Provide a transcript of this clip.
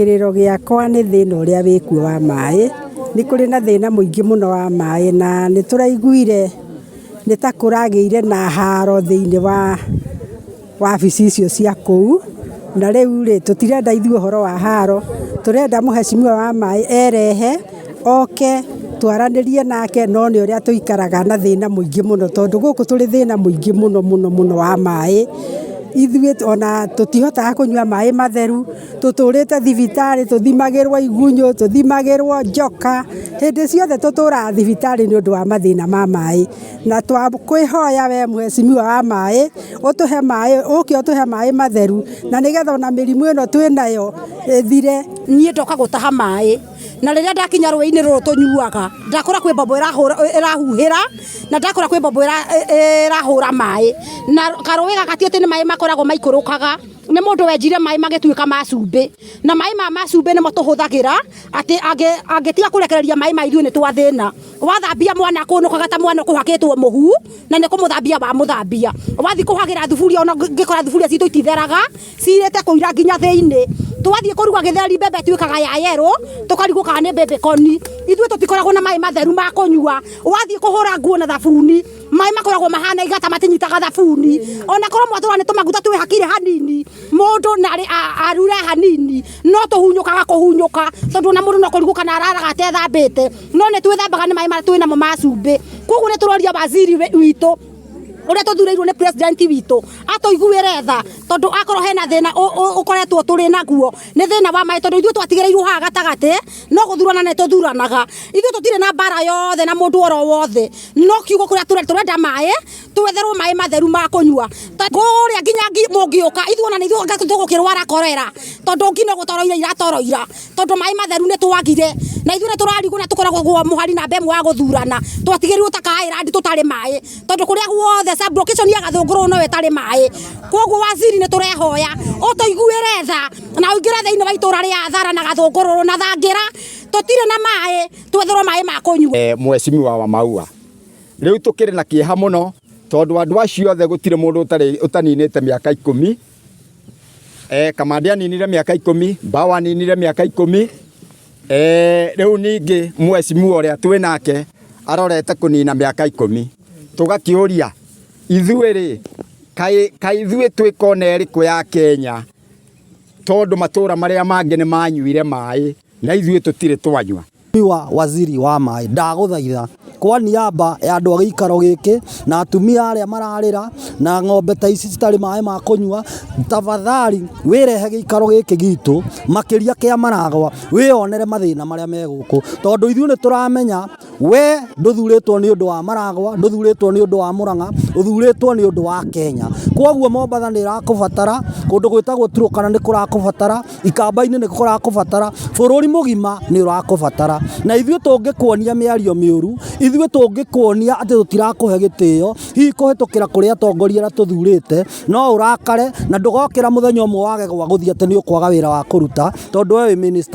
Kĩrĩro gĩakwa nĩ thĩna ũrĩa wĩkuo wa maĩ, nĩ kũrĩ na thĩna mũingĩ mũno wa maĩ na nĩ tũraiguire nĩ ta kũragĩire na haro thĩinĩ wa wabici icio cia kũu, na rĩu rĩ, tũtirenda ithuĩ ũhoro wa haro, tũrenda mũhecimiwa wa maĩ erehe, oke twaranĩrie nake no nĩ ũrĩa tũikaraga na thĩna mũingĩ mũno tondũ gũkũ tũrĩ thĩna mũingĩ mũno mũno mũno wa maĩ, ithuĩ ona tũtihotaga kũnyua maĩ matheru, tũtũrĩte thibitarĩ tũthimagĩrwo igunyũ, tũthimagĩrwo njoka, hĩndĩ ciothe tũtũraga thibitarĩ nĩ ũndũ wa mathĩna ma maĩ, na twakwĩhoya we mũhecimiwa wa maĩ, ũtũhe maĩ, ũke ũtũhe maĩ matheru, na nĩgetha ona mĩrimũ ĩno twĩnayo ĩthire. Niĩ ndoka gũtaha maĩ na rĩrĩa ndakinya rũĩ-inĩ rũrũ tũnyuaga ndakora kwĩ mbombo ĩrahuhĩra na ndakora kwĩ mbombo ĩrahũra maĩ na karũĩ gaka ti atĩ nĩ maĩ makoragwo maikũrũkaga nĩ mũndũ wenjire maĩ magĩtuĩka ma cumbĩ na maĩ ma cumbĩ nĩmo tũhũthagĩra atĩ angĩtiga kũrekereria maĩ ma ithuĩ nĩ twathĩna. Wathambia mwana akũnũkaga ta mwana ũkũhakĩtwo mũhu na nĩ kũmũthambia wamũthambia. Wathiĩ kũhagĩra thuburia ona ũngĩkora thuburia citũ ititheraga cirĩte kũira nginya thĩinĩ. Twathiĩ kũruga gĩtheri mbembe ĩtuĩkaga ya yerũ tũkarigwo kana nĩ mbembe koni. Ithuĩ tũtikoragwo na maĩ matheru ma kũnyua. Wathiĩ kũhũra nguo na thabuni maĩ makoragwo mahana igata matinyitaga thabuni. Ona korwo mwatũra nĩ tũmaguta twĩhakire hanini mũndũ narĩ arure hanini no tũhunyũkaga kũhunyũka tondũ ona mũndũ no kũrigwo kana araraga atethambĩte no nĩ twĩthambaga nĩ maĩ marĩa twĩ namo ma cumbĩ. Koguo nĩ tũroria waziri witũ ũrĩa tũthurĩirwo nĩ president witũ atũiguĩre tha tondũ akorwo hena thĩna ũkoretwo tũrĩ naguo nĩ thĩna wa maĩ tondũ ithuĩ twatigĩrĩirwo haha gatagatĩ no gũthurana nĩ tũthuranaga. Ithuĩ tũtirĩ na mbara yothe na mũndũ oro wothe no kiugo kũrĩa tũrenda maĩ twetherwo maĩ matheru ma kũnyua. Kũrĩa nginya mũngĩũka ithuĩ ona nĩ ithuĩ tũgũkĩrwara korera tondũ ngi no gũtoroira iratoroira tondũ maĩ matheru nĩ twagire na ithuĩ nĩ tũrarigwo na tũkoragwo mũhari namba ĩmwe wa gũthurana twatigĩrirwo ta ka island tũtarĩ maĩ tondũ kũrĩa guothe sub location ya Gathũngũrũ no ĩtarĩ maĩ. Koguo waziri nĩ tũrehoya ũtũiguĩre tha na ũingĩre thĩinĩ wa itũra rĩa Thara na Gathũngũrũrũ na Thangira tũtirĩ na maĩ twetherwo maĩ ma kũnyua. Mheshimiwa wa Maua rĩu tũkĩrĩ na kĩeha mũno tondũ andũ acio othe gũtirĩ mũndũ ũtaninĩte mĩaka 10. Kamande aninire mĩaka 10, Mbawa aninire mĩaka 10. Rĩu ningĩ mheshimiwa ũrĩa twĩ nake arorete kũnina mĩaka 10. Tũgakĩũria ithuĩ rĩ, kaĩ ithuĩ twĩ kona ĩrĩkũ ya Kenya tondũ matũra marĩa mangĩ nĩ manyuire maĩ na ithuĩ tũtirĩ twanyua. Mheshimiwa waziri wa maĩ ndagũthaitha kwa niaba ya andũ a gĩikaro gĩkĩ na atumia arĩa mararĩra na ng'ombe ta ici citarĩ maĩ ma kũnyua, tafadhali wĩrehe gĩikaro gĩkĩ gitũ makĩria kĩa Maragwa wĩyonere mathĩna marĩa me gũkũ tondũ ithuĩ nĩ tũramenya we ndũthurĩtwo nĩ ũndũ wa Maragwa, ndũthurĩtwo nĩ ũndũ wa Mũrang'a, ũthurĩtwo nĩ ũndũ wa Kenya. Koguo Mombatha nĩ ĩrakũbatara, kũndũ gwĩtagwo Turkana nĩ kũrakũbatara, Ikamba-inĩ nĩ kũrakũbatara, bũrũri mũgima nĩ ũrakũbatara. Na ithuĩ tũngĩkuonia mĩario mĩũru, ithuĩ tũngĩkuonia atĩ tũtirakũhe gĩtĩo, hihi kũhĩtũkĩra kũrĩ atongoria arĩa tũthurĩte, no ũrakare na ndũgokĩra mũthenya ũmwe wage gwa gũthiĩ atĩ nĩ ũkwaga wĩra wa kũruta tondũ we wĩ minister.